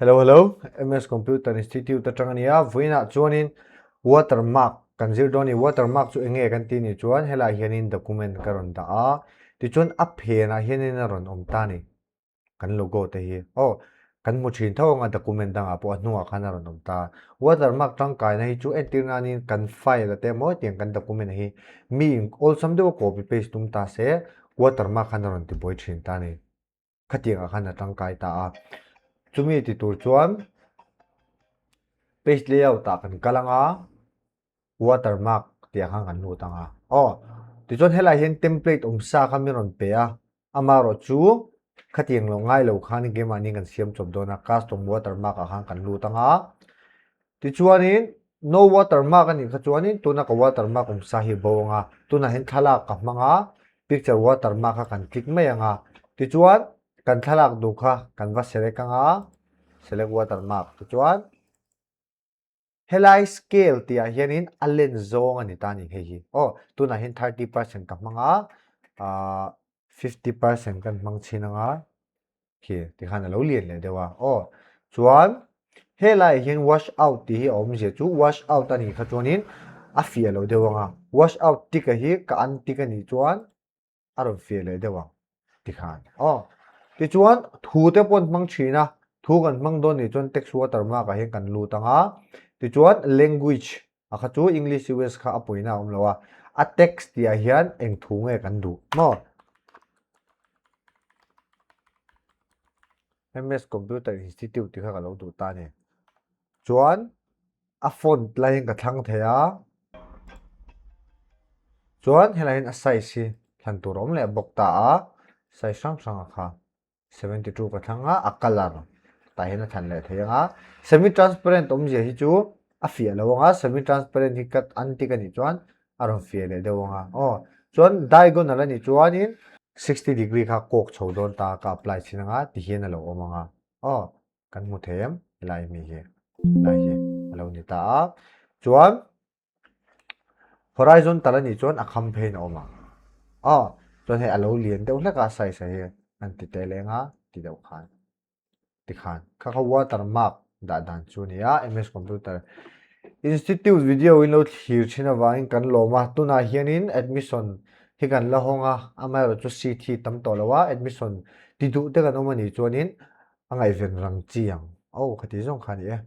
Hello hello, MS Computer Institute atang a nia, vawiinah chuanin watermark kan zir dawn a ni. Watermark chu enge kan tih ni chuan helaiah hianin document ka rawn dah a, tichuan a phenah hianin a rawn awm ta a ni. Kan logo te hi aw kan hmu thin tho anga document dangah pawh a hnungah khan a rawn awm ta. Watermark tangkaina hi chu entir nanin kan file a te emaw hetiang kan document hi mi in awlsam deuha copy paste tum ta se watermark khan a rawn tibuai thin ta a ni. Khatiangah khan a tangkai ta a. Chumi ti tur chuan page layout ah kan kal anga watermark tih ah khan kan lut anga. Aw tichuan helai hian template awm sa kha min rawn pe a, amaherawh chu khatiang lo ngai lo khan keimahni kan siam chawp dawn a, custom watermark ah khan kan lut anga. Tichuanin, no watermark a nih kha chuanin tuna ka watermark awm sa hi bo anga, tunah hian thlalak ka hmang a, picture watermark kha kan click mai anga, tichuan kan thlalak duh kha kan va select anga, select watermark tichuan helai scale tih ah hianin a len zawng a ni ta a ni hei hi, aw tunah hian 30% ka hmang a, ah 50% kan hmang chhin anga. Khi tikhan a lo lian leh deuh a. Aw, chuan helaiah hian wash out tih hi a awmzia chu wash out a nih kha chuanin a fiah lo deuh ang a. Wash out tik a hi ka an tik a nih chuan a rawn fiah leh deuh ang tikhan. Aw, tichuan thu te pawh an hmang thin a, thu kan hmang dawn nih chuan text watermark ah hian kan lut ang a. Tichuan language a kha chu English US kha a pawina a awm lo a, a text tih ah hian eng thu nge kan duh maw? MS Computer Institute tih kha ka lo duh ta a ni. Chuan a font lai hian ka thlang thei a, chuan helai hian a size hi thlan tur a awm leh bawk ta a, size hrang hrang a kha. 72 ka thlang a, a colour tah hian a thlan leh thei ang a, semi transparent awmzia hi chu a fiah lo ang a, semi transparent hi cut an tik a nih chuan a rawn fiah leh deuh ang a, aw chuan diagonal a nih chuanin 60 degree kha kawk chho dawn ta ka apply chhin ang a ti hian a lo awm ang a, aw kan hmu thei em helai mi hi helai hi a lo ni ta a, chuan. Horizontal a nih chuan a kham pheiin a awm ang. Aw, chuan hei a lo lian deuh hlek a size a hi an ti tel eng a ti deuh khan ti khan kha kha watermark dah dan chu a ni a MS computer institute video in lo thlir thin avangin kan lawm a tunah hianin admission hi kan la hawng a amaherawhchu seat hi tam tawh lo a admission ti duh te kan awm a nih chuanin a ngaihven rang chi ang aw khati zawng kha a ni e.